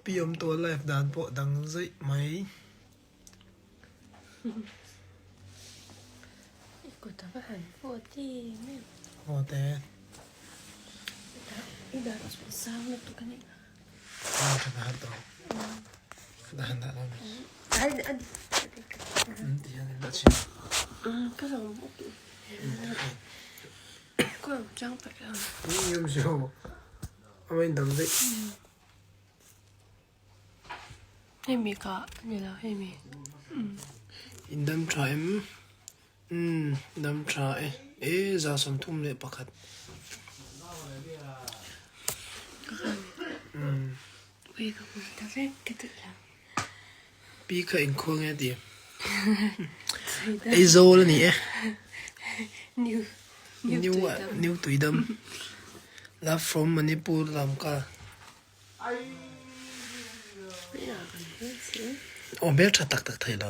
Pi awm tawh live dan pawh dang zaih mai. I kut a va han vawt em em. Vawt e. I dah chu sang lutuk a nih. Ang tha ka har tawh. Ka dah han dah lo mi. Ai a dik. Ti hian in dah chhin. Ka zawng bawk. Ka rawn chang peih lo. Ni awm si ho. A main dang daih. Hemi ka ni lo hemi. In dam tha em? Umm dam tha e. E 31. Umm. Ui ka hmu ta vek ka duh lo. Pi kha inkhua nge ti? Aizawl a ni e. New New New Tuidam. Love from Manipur Lamka. Aw hmeltha tak tak thei lo.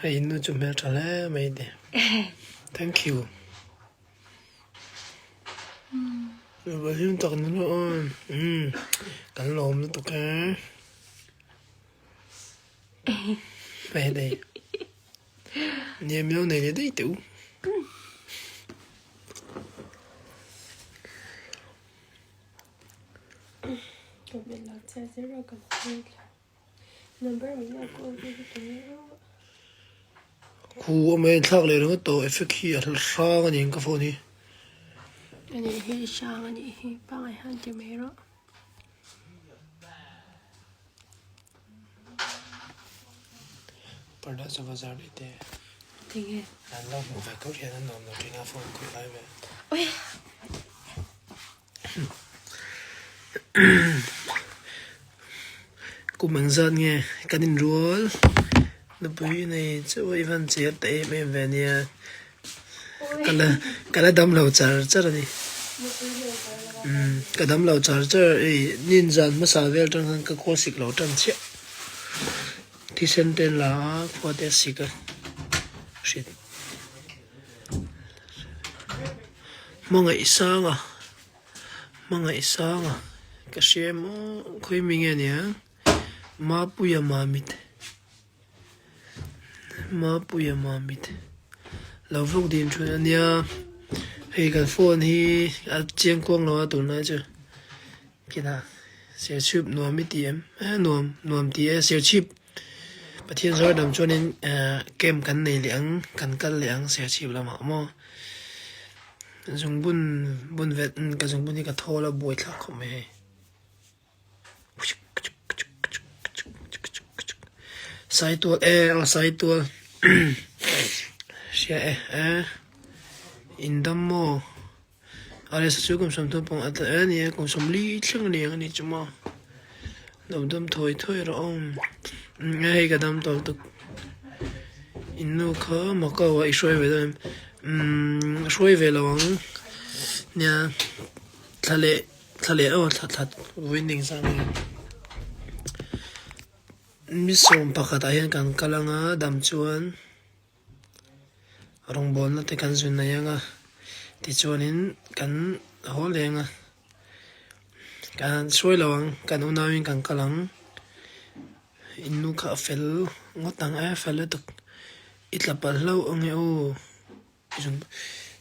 Hei in nu chu hmeltha hle mai ti. Thank you. Va hlim tak ni lo aw. Umm kan lawm lutuk e. Hei hei. Nia miau nei leh daih teh u. Khu a mai thlak leh ringawt tawh effect hi a hrang a ni ang ka phone hi. Anih hi hrang anih hi pangai hian ti mai rawh. Parda chu va zar daih teh. Tinge? An lo hmuh ve kawr hian an nuam lo thin a phone khawih lai ve. Kum eng zat nge kan inrual nupui nei chauh a i van chep ta em em ve nia ka la ka la dam lo char char a ni umm ka dam lo char char ei ninzan hmasa vel atang khan ka khaw sik lo tan chiah thisen te la a khua te a sik a hrit. Hmangaih sanga hmangaih sanga ka hria emaw khawi mi nge nia Mapuia Mamit Mapuia Mamit lo vlog din thin a nia hei kan phone hi a chiang kuang lo a tunlai chu kinah serchhip nuam i ti em nuam nuam ti e serchhip. Pathian zawr dam chuanin camp kan nei leh ang, kan kal leh ang Serchhip lamah maw. Zungbun bun vet ka zungbun hi ka thawl a buai thlak khawp mai hei. Saitual e aw Saitual hria e e in dam maw. Aresa chu kum 30 pawng a tla a ni a, kum 40 thleng a ni ang a ni chu maw. Lo dam thawi thawi rawh aw. Umm hei ka dam tawh lutuk. In nu kha Macau ah i hruai ve dawn em? Umm hruai ve lo ang. Nia thla leh thla leh aw thla thla vawiin eng zah nge. Mi 11 ah hian kan kal ang a dam chuan. Rawngbawlna te kan zun nei ang a, tichuanin kan haw leng a, kan hruai lo ang, kan unauin kan kal ang, in nu kha a fel ngawt ang e, fel lutuk, i tla palh hlauh ang e aw,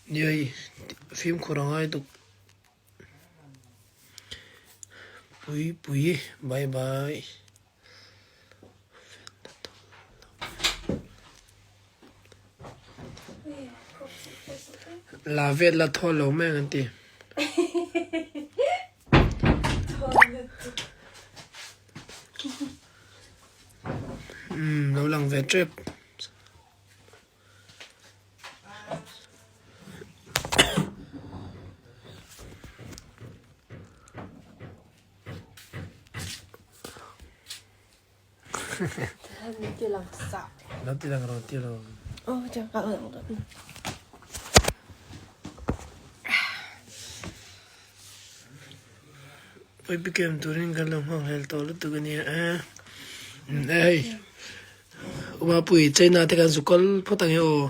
nia hei fimkhur a ngai tuk, pui pui bye bye. La vet la thaw lo mai ang an ti. Umm lo lang ve tep. Lo ti lang rawh ti lo. Oi bikem turin kan lo hmang hlel tawh lutuk a nia e. Hei Umapui China te kan zu kal phawt ang e aw.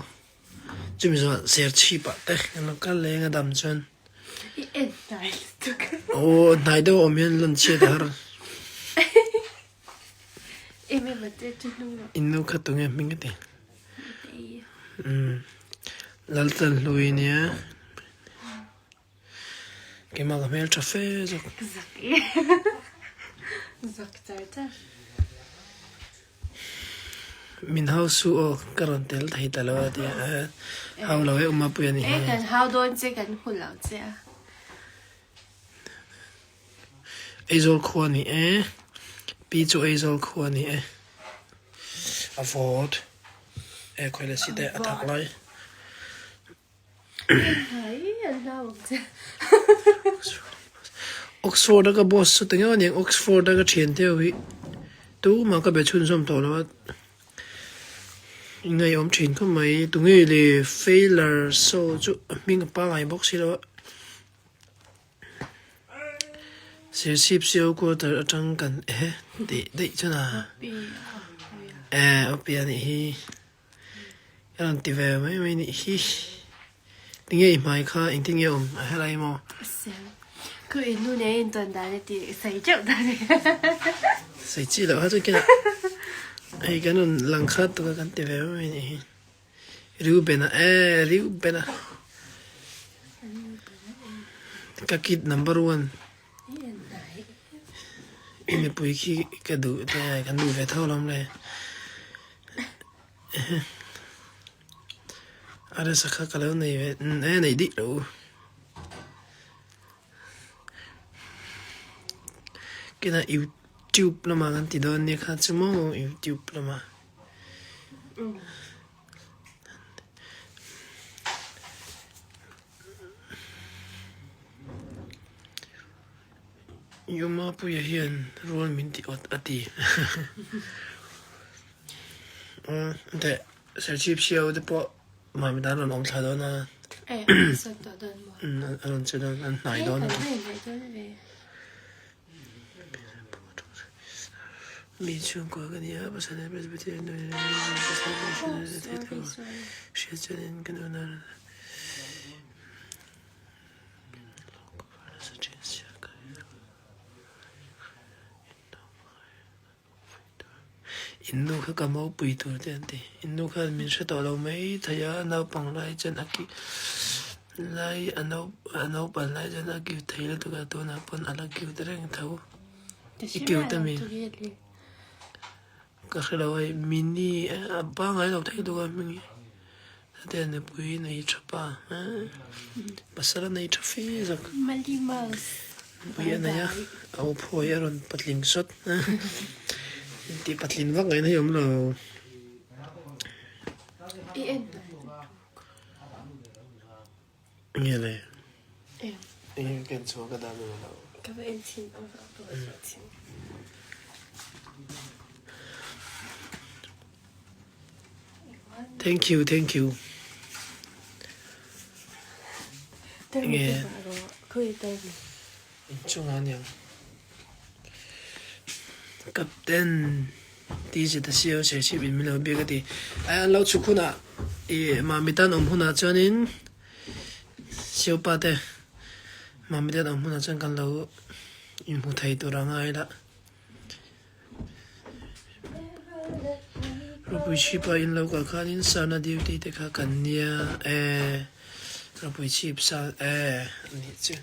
Chumi zawh Serchhip ah te kan lo kal leng a dam chuan. I en hnai lutuk. Aw hnai deuh a awm hian lan chhiat a har. Em em a te chu hnung rawh. In nu kha tunge hming a ti? Umm Laltlan hlui nia. Keimah ka hmel tha fe zawk. Zak e. Zak char char. Min hau su aw ka rawn tel thei ta lo a tia hau lo e uma pui a ni E kan hau dawn che kan hmu lo che a. Aizawl khua ni e. Pi chu Aizawl khua ni e. A vawt e khawi le si te a thak lai. Oxford a ka boss chu tinge aniang Oxford a ka thian te ho hi tumah ka be chhunzawm tawh lo a ngaihawm thin khawp mai tunge le Failer saw chu a hming a pangngai bawk si lo a Serchhip Sio quarter atang kan ehe tih daih chuan a e awpi a nih hi. Ka rawn ti ve mai mai nih hi. Tinge i hmai kha engtin nge awm a helai maw? Ka in nu nen in tawn dan e ti sawi teuh dan e. Sawi chi loh kha chuan kina hei kan rawn lang khat tuk a kan ti ve mai mai nih hi. Reuben-a e Reuben-a. Ka kid number one. I mipui khi ka duh te kan duh ve tho lawm le. A resa kha ka lo nei ve e nei dih lo. Kina YouTube lamah kan ti dawn nia kha chu maw YouTube lamah. Yuma Puia hian rual min ti awt a ti. Teh Serchhip Siau te pawh mahni tan rawn awm thla dawn a. A rawn che dawn, an hnai dawn a. Mi chhungkua ka ni a, Pasal Presbyterian hriat chuanin kan unau In nu kha ka maupui tur te an ti. In nu khan min hre tawh lo mai thei a, naupang lai chuan a ki lai a naupan lai chuan a kiu thei lutuk a, tunah pawn a la kiu ta reng tho. I kiu ta mi? Ka hre lo hei mini a pangngai lo thei lutuk a hming hi. Hetiang a nupui nei tha pa pasal a nei tha fe zawk. Nupui a nei a, a aw phawi a rawn patling sawt tih patling vak ngaihna hi a awm lo. Nge le? Eng ka en chhuah ka dah lo lo. Ka va en chin ang ka va en chin. Thank you thank you. Nge? Inchungah aniang. Captain ti zet a sio Serchhip in min lo biak a ti. Ai an lo chhuk hunah i Mami tan awm hunah chuanin sio pa te Mami tan awm hunah chuan kan lo inhmu thei tur a ngai la. Ropui chhip a in lo kal khanin sana duty te kha kan nia e Ropui chhip sa e anih chu.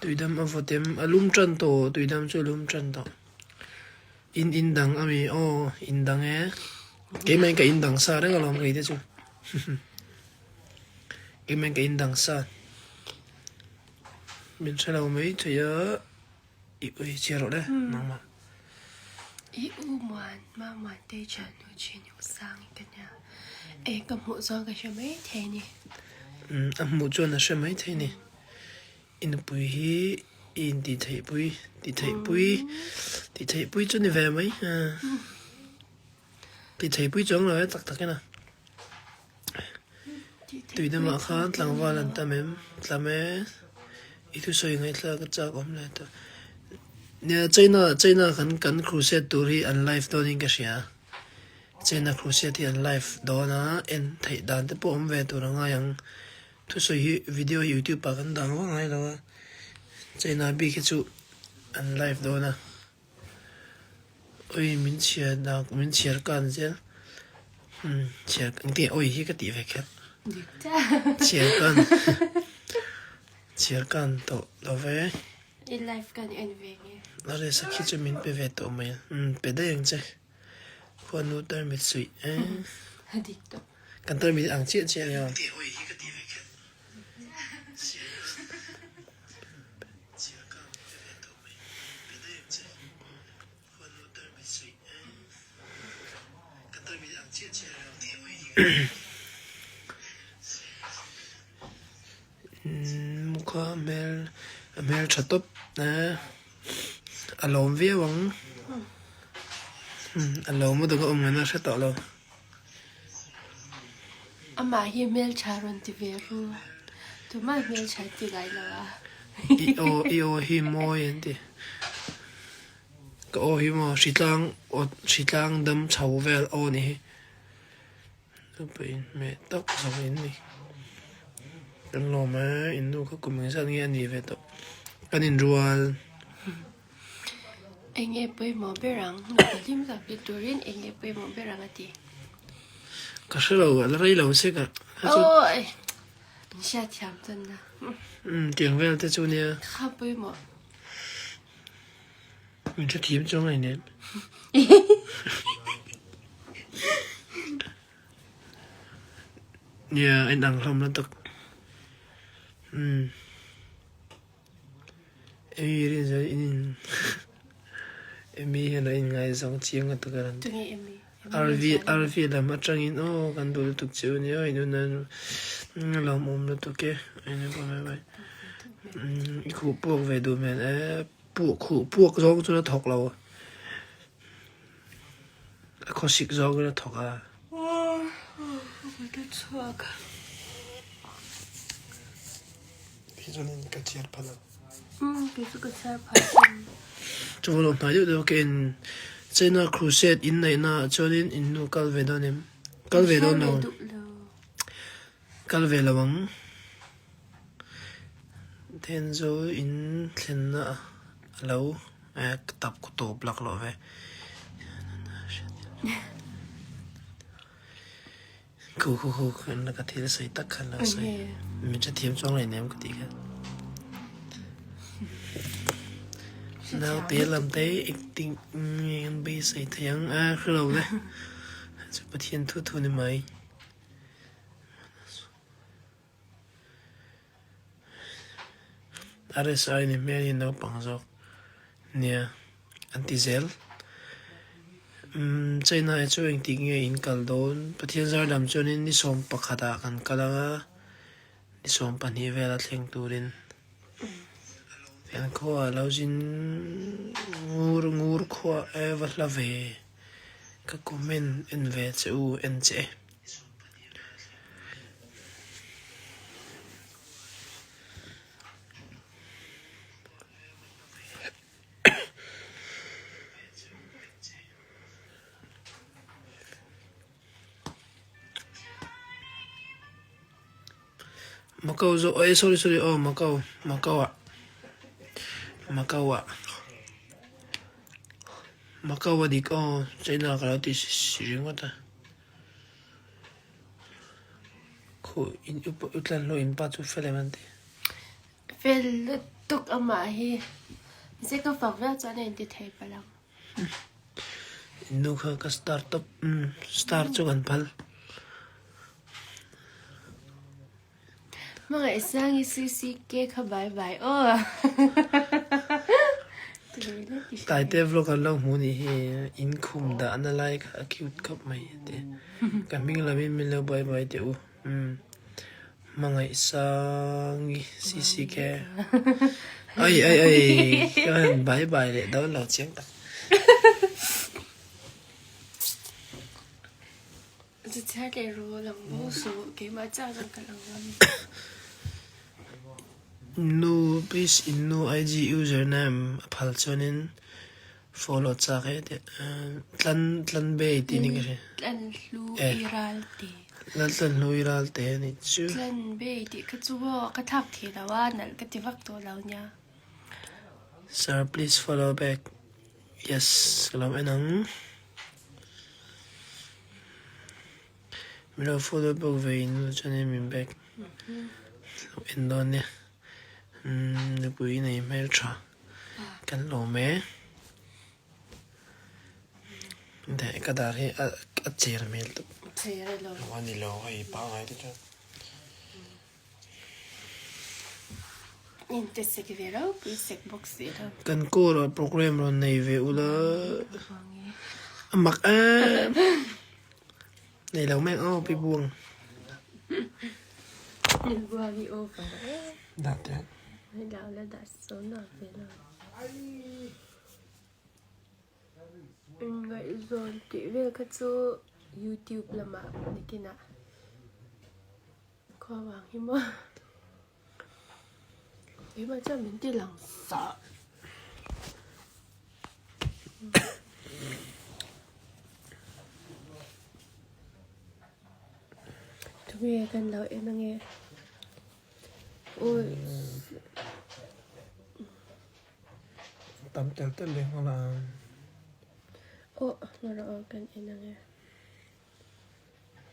Tuidam a vawt em a lum tan tawh tuidam chu a lum tan tawh in in dang a mi aw in dang e keimah in ka in dang sa reng alawm kei te chu keimah in ka in dang sa min hre lo mai thei a. I ui chhiar rawh le nangmah. I u muan ma muan te thian nu chin u sang i ka nia e ka hmuh chuan ka hre mai thei ni. Umm a hmuh chuan a hre mai thei ni. I nupui hi i intih theih pui tih theih pui tih theih pui chu ni ve mai tih theih pui chuang lo e tak tak in a. Tui damah khan tlangval an tam em? Tlam e, i thusawi ngaihthlak a chak awm leh tawh. Nia China China kan kan crusade tur hi an live dawn in ka hria. China crusade hi an live dawn a en theih dan te pawh awm ve tur a ngai ang. Thusawi hi video hi youtube ah kan dang vak ngai lo a. China bik hi chu an live dawn a. Oi min chhiar dak min chhiar kan zel umm chhiar engtin nge oi hi ka tih ve kher chhiar kan chhiar kan tawh lo ve. I live kan en ve nge. A resa khi chu min pe ve tawh mai umm pe daih ang che khuanu tarmit suih e. A dik tawh. Kan tarmit ang chiah chiah nia. Mukha hmel a hmel tha tawp e a lawm viau ang a lawm a dawng a awm ngaihna a hre tawh lo. Amah hi hmeltha rawn ti ve ru. Tumah hmeltha an ti ngai lo a. I aw i aw hi mawi an ti. Ka aw hi maw hritlang aw hritlang dam chho vel aw ni hi. Nupa inhmeh tak zawng in ni. Kan lawm e, in nu kha kum engzat nge a nih ve tawh. Kan inrual. Eng nge pawimawh ber ang? Nupa hlim tak ni turin eng nge pawimawh ber ang a ti? Ka hre lo, a la rei lo se ka. Awi! Min hriatthiam chuan na. Umm, tiang vel te chu nia. Kha pawimawh. Min hrethiam chuang a inem. Nia, a inang hlawm la tak. Umm. Emi rin chuan in in Emi hian a inngaizawng chiang a tuk a rawn ti. Tunge Emi? RV RV lam atangin aw kan duh lutuk che u nia in unau nu lawmawm lutuk e i khuh puak ve duh hmel e puak khuh puak zawng chuan a thawk lo a khawsik zawngin a thawk a. Chuanin ka chhiar phal a. Umm kei chu ka chhiar phal thung. Chuan lo hnai deuh deuh ka en China crusade in neih na ah chuanin in nu kal ve dawn em? Kal ve dawn lo. Kal ve lo ang. Thenzawl in thlenna a lo eh ka tap ku tawp laklawh ve. Khu khu khu khan ka thil sawi tak khan lo sawi. Min hrethiam chuang leh nem ka tih kha. Naute lam te engtin nge an beisei thei ang a hre lo le. Chu Pathian thu thu ni mai. RSI ni hmel hi naupang zawk nia an ti zel. Umm China hi chu engtik nge in kal dawn? Pathian zar lam chuanin ni 11 ah kan kal ang a, ni 12 vela thleng turin kan khuaah lo zin ngur ngur khua e va hla ve ka comment en ve che u en che e. Macau zawh eh sorry sorry aw Macau Macau ah Macau ah Macau a dik aw China ka lo ti si ringawt a. Khu in upa u tlan hlawh in pa chu fel em an ti. Fel lutuk amah hi. Mahse ka fak viau chuan a inti thei palh ang. In nu kha ka star tawp umm star chu kan phal. Hmangaihsangi CCK kha bai bai aw. Taite vlog an lo hmu nih hi in khum dahna lai kha a cute khawp mai a ti. Ka hming lamin min lo bai bai teh u. Umm Hmangaihsangi CCK ai ai ai ka han bai bai leh dawn lo chiang tak. Zu chhiar leh ru lang bo suh keimah chiah zawk ka lang ngam. Nu please in nu IG username a phal chuanin follow chak e tih tlan tlan bei tih ni ka hria. Tlan hlu i ral te. Lal tlan hlu i ral te a nih chu. Tlan bei tih kha chu maw ka thlak thei lo a nalh ka ti vak tawh lo nia. Sir please follow back. Yes ka lo en ang. Min lo follow bawk ve in chuanin min back lo en dawn nia nupui nei hmeltha kan lawm e ka dar hi a cher hmel tawp a ni lo hei pangngai te chuan. Kan call ah program rawn nei ve ula a mak em nei lo mek aw pi buang. Dah teh. Inngaihzawn tih vel kha chu youtube lamah nikinah. Khua vang hi maw keimah chuan min ti lang sah. Tunge kan lo en ange awi. Tam tel tel leh nghal ang. Aw hmara aw kan en ange.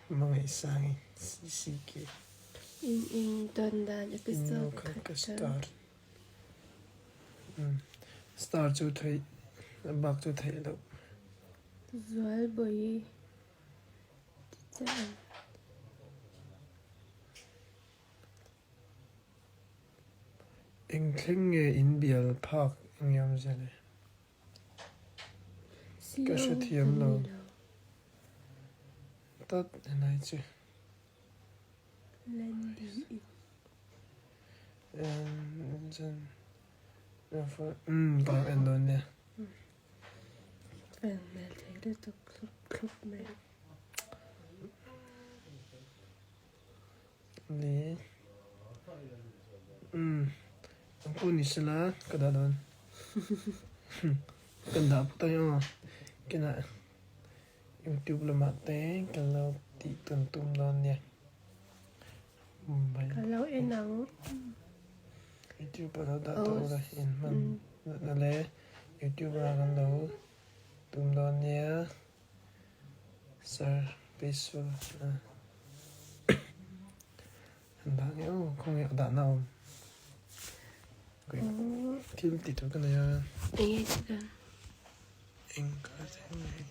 Hmangaihsangi CCK. In in tawn dan episode khat ka star. Star chu theih bak chu theih loh. Zualbawi ti chiah ang. Eng thleng nge in bial phak eng awmzia le? Ka hrethiam lo tlat helai chu. Umm ka lo en dawn nia. Ni umm ang pawh ni sela ka dah dawn kan dah phawt ang emaw kinah youtube lamah te kan lo tih tawn tum dawn nia Ka lo en ang. Youtube ah lo dah tawh ula in hman na leh youtube ah kan lo tum dawn nia. Sir peaceful an dah nge aw khawnge a dahna a awm thil ti tur ka nei a Enge ti dan eng ka la thei mai.